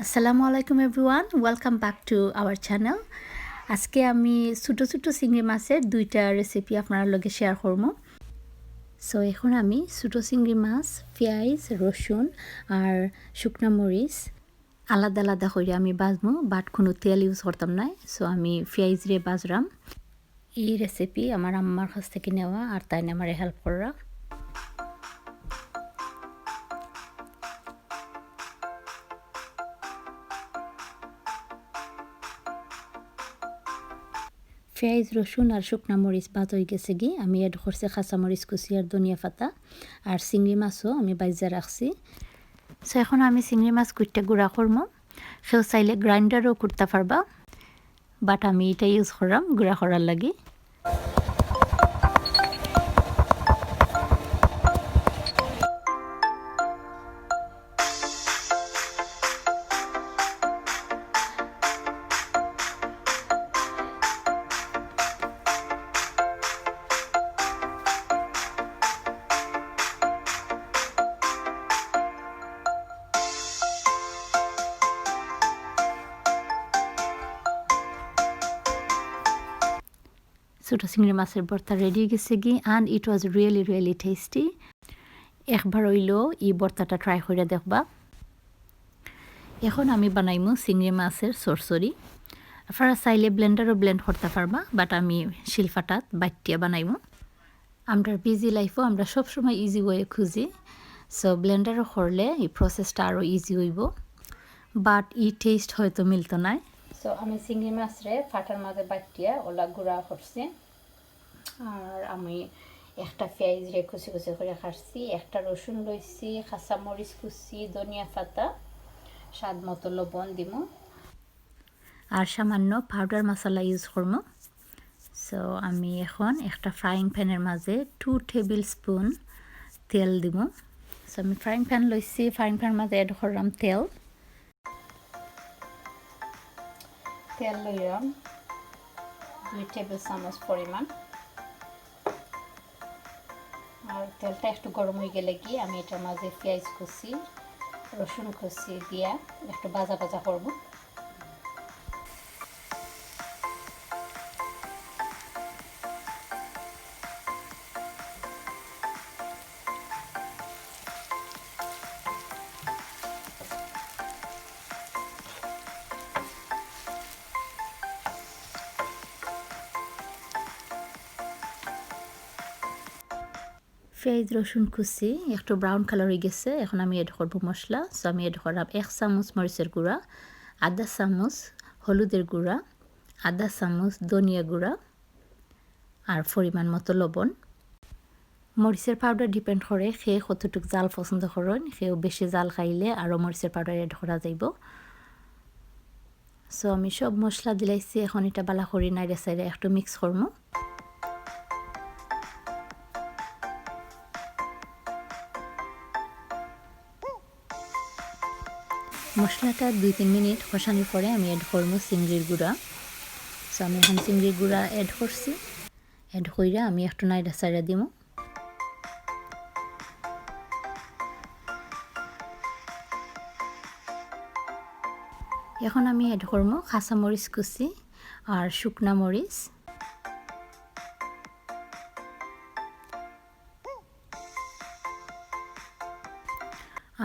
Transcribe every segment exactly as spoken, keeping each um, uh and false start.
আসসালামু আলাইকুম everyone, welcome back to our channel. আজকে আমি ছোটো ছোটো চিংড়ি মাছের দুইটা রেসিপি আপনার লগে শেয়ার করবো। সো এখন আমি ছোটো চিংড়ি মাছ, পেঁয়াজ, রসুন আর শুকনা মরিচ আলাদা আলাদা করে আমি ভাজমু, বাট কোনো তেল ইউজ করতাম না। সো আমি পেঁয়াজরে ভাজরাম। এই রেসিপি আমার আম্মার কাছ থেকে নেওয়া, আর তাই আমারে হেল্প কররা। পেঁয়াজ, রসুন আর শুকনা মরিচ ভাজা হয়ে গেছে গি। আমি অ্যাড করছি কাঁচা মরিচ কুচি আর ধনিয়া পাতা, আর চিংড়ি মাছও আমি ভাজিয়া রাখছি। সো এখন আমি চিংড়ি মাছ কুটটা গুঁড়া করমু। কেউ চাইলে গ্রাইন্ডারও কুটতা পারবা, বাট আমি এটা ইউজ করলাম গুঁড়া করার লাগি। ছোটো চিংড়ি মাছের ভর্তা রেডি হয়ে গেছে গি, and it was really really tasty। একবার হইলেও এই ভর্তাটা ট্রাই করে দেখবা। এখন আমি বানাইমু চিংড়ি মাছের চরচরি। আপনারা চাইলে ব্লেন্ডারও ব্লেন্ড করতে পারবা, বাট আমি শিলপাটাত বাটিয়া বানাইমু। আমরার বিজি লাইফও আমরা সবসময় ইজি ওয়ে খুঁজি। সো ব্লেন্ডারও করলে এই প্রসেসটা আরও ইজি হইব, বাট এই টেস্ট হয়তো মিলতো নায়। সো আমি চিংড়ি মাছরে পাটার মাঝে বাটিয়া ওলা গুঁড়া করছি। আর আমি একটা পেঁয়াজরে কুচি কুচি করে কাটছি, একটা রসুন লইছি, কাঁচা মরিচ কুচি, ধনিয়া পাতা, স্বাদ মতো লবণ দিমু। আর সামান্য পাউডার মশলা ইউজ করমু। সো আমি এখন একটা ফ্রাইং প্যানের মাঝে টু টেবিল স্পুন তেল দিমু। সো আমি ফ্রাইং প্যান লইছি, ফ্রাইং প্যানের মাঝে অ্যাড করলাম তেল। তেল লইলাম দুই টেবিল চামচ পরিমাণ। আর তেলটা একটু গরম হয়ে গেলে কি আমি এটার মাঝে পেঁয়াজ কুচি, রসুন কুচি দিয়া একটু ভাজা ভাজা করব। পেঁয়াজ রসুন কুচি একটু ব্রাউন কালার হয়ে গেছে, এখন আমি অ্যাড করব মশলা। সো আমি অ্যাড করলাম এক চামচ মরিচের গুঁড়া, আধা চামচ হলুদের গুঁড়া, আধা চামচ ধনিয়া গুঁড়া, আর পরিমাণ মতো লবণ। মরিচের পাউডার ডিপেন্ড করে কে কতটুক ঝাল পছন্দ করেন, কেউ বেশি ঝাল খাইলে আরও মরিচের পাউডার অ্যাড করা যাইব। সো আমি সব মশলা দিলাইছি, এখন এটা ভালা করি নাইড়া চাইড়া একটু মিক্স করমু। মশলাটা দুই তিন মিনিট কষানোর পরে আমি অ্যাড করমু চিংড়ির গুঁড়া। সো আমি এখন চিংড়ির গুঁড়া অ্যাড করছি, অ্যাড কইরা আমি একটু নাইড়া চাইড়া দিমু। এখন আমি অ্যাড করমু কাঁচা মরিচ কুচি আর শুকনা মরিচ।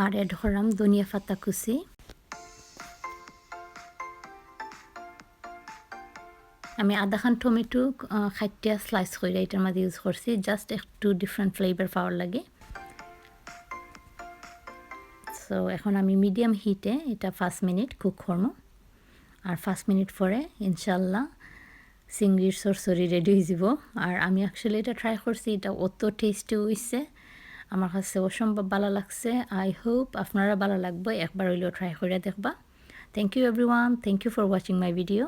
আর অ্যাড করলাম ধনিয়া পাতা কুচি। আমি আধাখান টমেটো, আহ, কাটিয়া স্লাইস কইরা এটার মাঝে ইউজ করছি, জাস্ট একটু ডিফারেন্ট ফ্লেভার পাওয়ার লাগি। সো এখন আমি মিডিয়াম হিটে এটা পাঁচ মিনিট কুক করমু। আর পাঁচ মিনিট পরে ইনশাল্লাহ চিংড়ির চরচরি রেডি হয়ে যাব। আর আমি অ্যাকচুয়ালি এটা ট্রাই করছি, এটা অত টেস্টি হইছে, আমার কাছে অসম্ভব ভালা লাগছে। আই হোপ আপনারা ভালা লাগবো, একবার হইলেও ট্রাই করে দেখবা। Thank you everyone, thank you for watching my video.